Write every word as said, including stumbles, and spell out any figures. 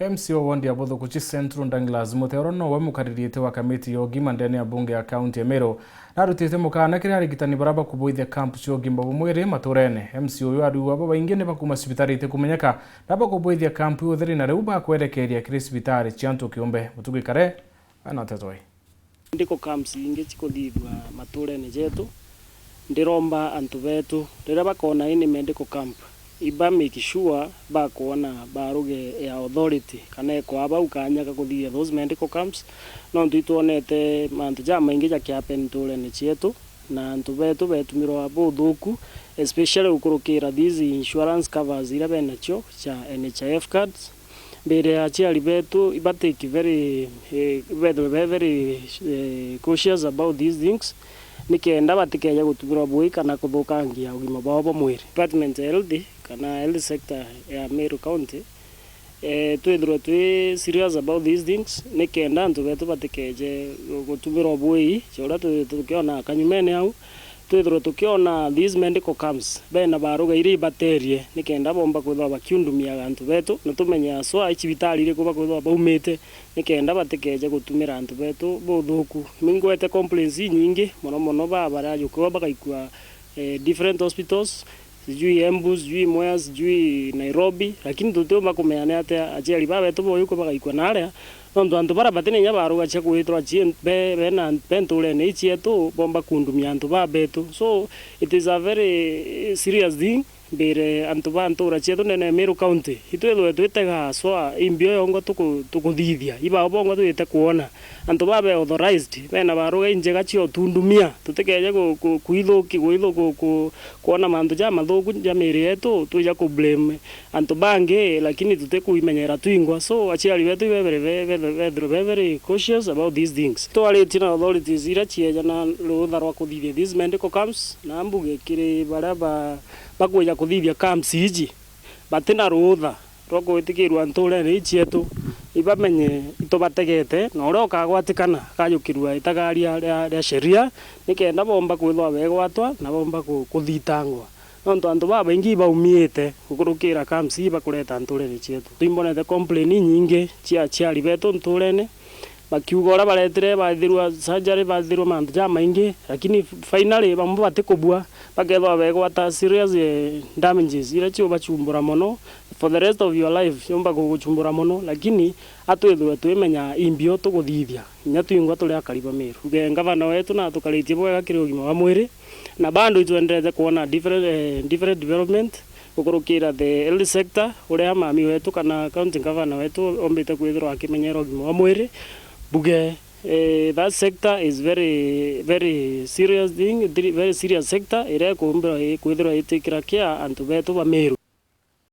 M C O ward ya Buthukuchi Central, Douglas Muteuro, nowe mukaririte wa kamiti ya ugima ndene ya bunge ya kaunti ya Meru. Narutite mukana kiri arigitani baria bakubuithia camp cia ugima bwa mwiri maturene. M C O uyu ariuga babaingi ni bakuma cibitari itikumenyeka na bakubuithia camp iu utheri, na riu bakwerekeria kiri cibitari cia antu kiumbe. Mutugi Kare ena nteto ii. Medical camps ingi cikuthithua maturene jetu, ndiromba antu betu, riria bakona any medical camp, iba make sure bakwona baruge ya authority kana ekwa bau kanya ga kuthithia those medical camps, nontu itwonete mantu jamaingi jakihappen nturene cietu, na antu betu betumirwa buthuku, especially gukurukira these insurance covers iria benacio cia N H I F cards. Mbere ya aciari betu, iba take very, eh, bethirwe be very, eh, cautious about these things, nikenda batikeje gutumirwa bui kana kuthukangia ugima bwao bwa mwiri. Department ya health kana health sector ya Meru County, eh, twithirwe twi serious about these things, nikenda antu betu batikeje gutumirwa bui, ja uria tu-, tukiona kanyumene au, twithirwe tukiona these medical camps bena baruga iria ibaterie, nikenda bomba kwithirwa bakiundumiaga antu betu, na tumenye aswa i cibitari iriku bakwithirwa baumite, nikenda batikeje gutumira antu betu buthuku. Ni ngwete complaints inyingi mono mono, ba baria ajukiwa bagaikua, eh, different hospitals, sijui Embu, sijui Mwea, sijui Nairobi, lakini tutiumba kumenya ni atia aciari ba betu boyuku bagaikua naria, nontu antu baria bati na inya baruga cia kwithirwa cie-, be, be na, be nturene ii cietu, bomba kuundumia antu ba betu. So, it is a very serious thing mbere antu ba ntura cietu ndene ya Meru County. Itwithirwe twitega aswa imbio yongwa tuku-, tukuthithia, ibao bongwa twite kwona. Antu ba be authorized, bena baruga injega cia utundumia. Tutikeje ku-, ku-, kuithuki-, kuithu-, ku-, ku-, kwona mantu jamathuku ja miri yetu, twija ku blame antu bangi, lakini tutikuimenyera twingwa. So, aciari betu ibe very, be-, be-, bethirwe be very cautious about these things. Twaritie na authorities iria ciejana ruutha rwa kuthithia these medical camps, na mbuge kiri baria ba-, bakwija kuthithia camps iji, bati na ruutha rwa gwitikirua nturene ii cietu, ibamenye itubategete, na uria ukagwatikana akajukirua itagaria ria, ria sheria, nikenda bomba kwithwa begwatwa na bomba ku-, kuthitangwa. Nontu antu babaingi ibaumiite gukurukira camps ii bakureta nturene cietu. Twimbonete complain inyingi cia aciari betu nturene, bakiuga uria baretire bathirwa surgery, bathirwa mantu jamaingi, lakini finally bamwe batikubua, bakethwa begwata serious, eh, damages iria ciubachumbura mono for the rest of your life, ciumba kuguchumbura mono, lakini atwithirwe twimenya imbio tuguthithia, inya twingwa turi akari ba Meru. Tuge ngavana wetu na atukaritie bwega kiri ugima bwa mwiri, na bado itwendete kwona different, eh, different development gukurukira the health sector, uria mami wetu kana county governor wetu ombite kwithirwa akimenyera ugima bwa mwiri. Mbuge, eh, that sector is very, very serious thing, very serious sector, iria ikumbirwa i-, kwithirwa itikira care antu betu ba Meru.